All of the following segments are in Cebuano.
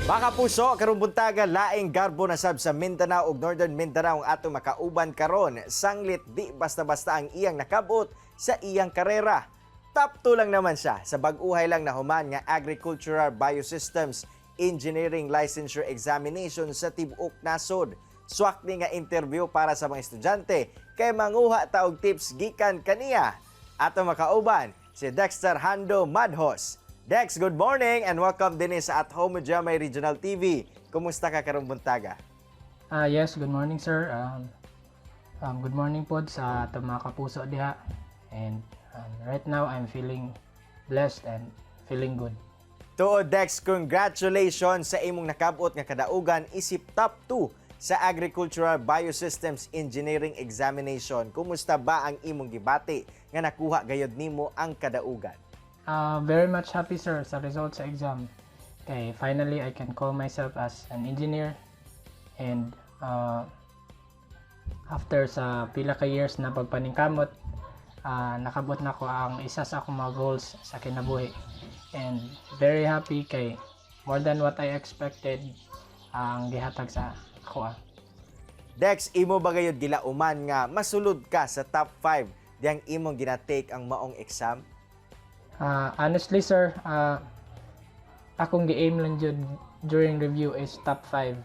Mga kapuso, karong buntaga, laing garbo na sab sa Mindanao ug Northern Mindanao ang atong makauban karon. Sanglit di basta-basta ang iyang nakabot sa iyang karera. Top 2 lang naman siya sa bag-uhay lang na human nga Agricultural Biosystems Engineering Licensure Examination sa tibuok nasod. Swak ni nga interview para sa mga estudyante kay manguha ta og tips gikan kaniya. Ato makauban si Dexter Hando Madhos. Dex, good morning and welcome din sa At Home with GMA Regional TV. Kumusta ka karong buntaga? Ah, yes, good morning, sir. Good morning po sa atong mga kapuso diha. And right now I'm feeling blessed and feeling good. Tuod, Dex, congratulations sa imong nakabot nga kadaugan isip top 2 sa Agricultural Biosystems Engineering Examination. Kumusta ba ang imong gibati nga nakuha gayod nimo ang kadaugan? Very much happy, sir, sa result sa exam. Okay, finally I can call myself as an engineer and after sa pila ka years na pagpaningkamot, nakabot na ko ang isa sa akong mga goals sa kinabuhi. And very happy kay more than what I expected ang gihatag sa ako ah. Dex, imo ba gayod gilauman nga masulod ka sa top 5 diyang imong ginatake ang maong exam? Honestly, sir, akong gi-aim lang jud during review is top 5.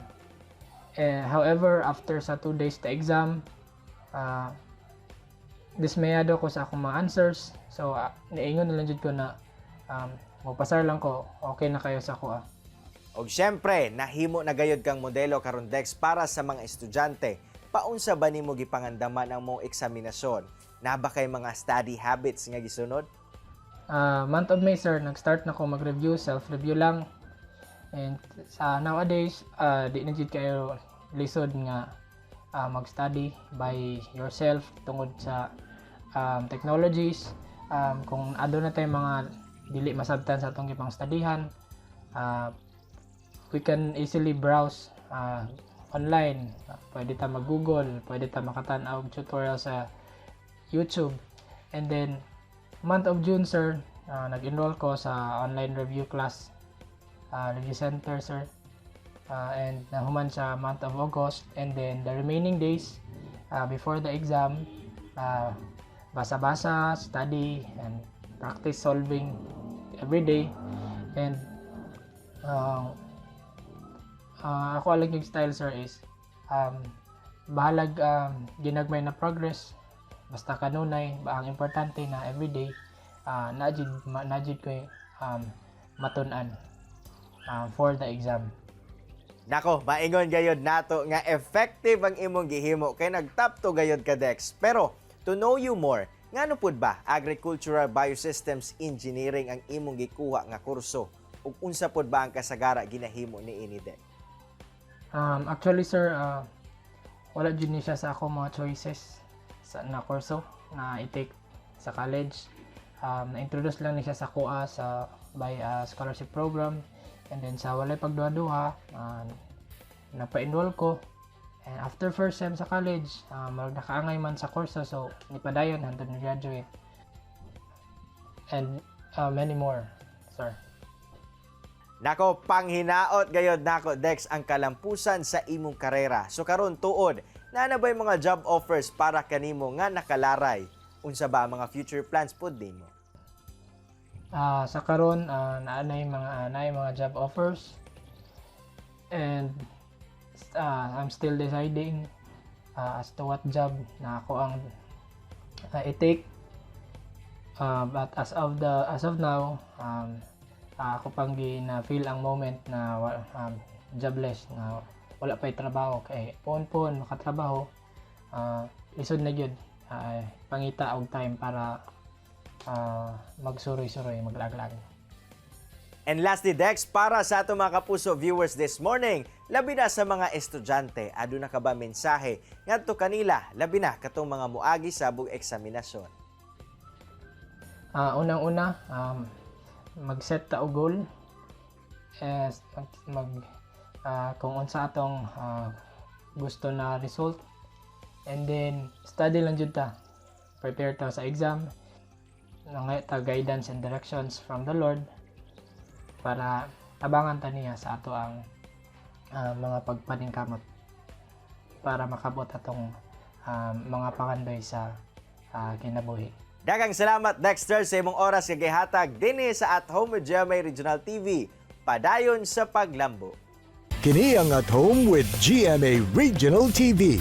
Eh, however, after sa 2 days ta exam, dismayado ko sa akong mga answers. So, niingon na lang jud ko na mopasar lang ko, okay na kayo sa ako ah. Og syempre, nahimo na gayod kang modelo karon, Dex, para sa mga estudyante. Paunsa ba nimo gipangandaman ang mong eksaminasyon? Naa ba kay mga study habits nga gisunod? Month of May, sir, nag-start na ko mag-review, self-review lang. And sa nowadays, di na jud kayo lisod nga mag-study by yourself tungod sa technologies. Kung aduna tay mga dili masabtan sa atong gipang studyhan, we can easily browse online. Pwede ta mag-Google, pwede ta makatan-aw og tutorial sa YouTube. And then month of June, sir, nag-enroll ko sa online review class, review center, sir. And nahuman sa month of August and then the remaining days before the exam, basa-basa, study and practice solving every day. And ako lang yung style, sir, is bahalag ginagmay na progress, basta kanunay ba ang importante na everyday naa jud ko matun-an for the exam. Nako, maingon gayod nato nga effective ang imong gihimo kay nag-top 2 gayod ka, Dex. Pero to know you more, ngano pud ba Agricultural Biosystems Engineering ang imong gikuha nga kurso? Ug unsa pud ba ang kasagara ginahimo ni ini, Dex? Actually, sir, wala jud ni siya sa ako mga choices sa na kurso na i-take sa college. Na-introduce lang ni siya sa akoa sa by a scholarship program and then sa walay pagduha-duha, napa-enroll ko. And after first sem sa college, murag nakaangay man sa kurso, so nipadayon hangtod ni-graduate. And many more, sir. Nako, panghinaot gayod nako, Dex, ang kalampusan sa imong karera. So karon tuod, naa na ba'y mga job offers para kanimo nga nakalaray? Unsa ba ang mga future plans pud nimo? Sa karon, naay mga job offers and I'm still deciding as to what job na ako ang i-take. But as of now, ako pang gi na feel ang moment na jobless na wala pa'y trabaho kay puon-puon makatrabaho, lisod na gyud. Pangita og time para magsuroy-suroy, maglaglag. And lastly, Dex, para sa ato mga kapuso viewers this morning, labi na sa mga estudyante, aduna ka ba mensahe ngadto kanila, labi na katong mga muagi sa bug eksaminasyon? Unang-una, mag-set ta og goal. Es, mag, mag kung unsa atong gusto na result. And then study lang jud ta. Prepare ta sa exam. Nangay ta guidance and directions from the Lord para Tabangan ta niya sa ato ang mga pagpaningkamot para makabot atong mga pangandoy sa kinabuhi. Daghang salamat, Dexter, sa imong oras nga gihatag dinhi sa At Home with GMA Regional TV. Padayon sa paglambo. Kini ang At Home with GMA Regional TV.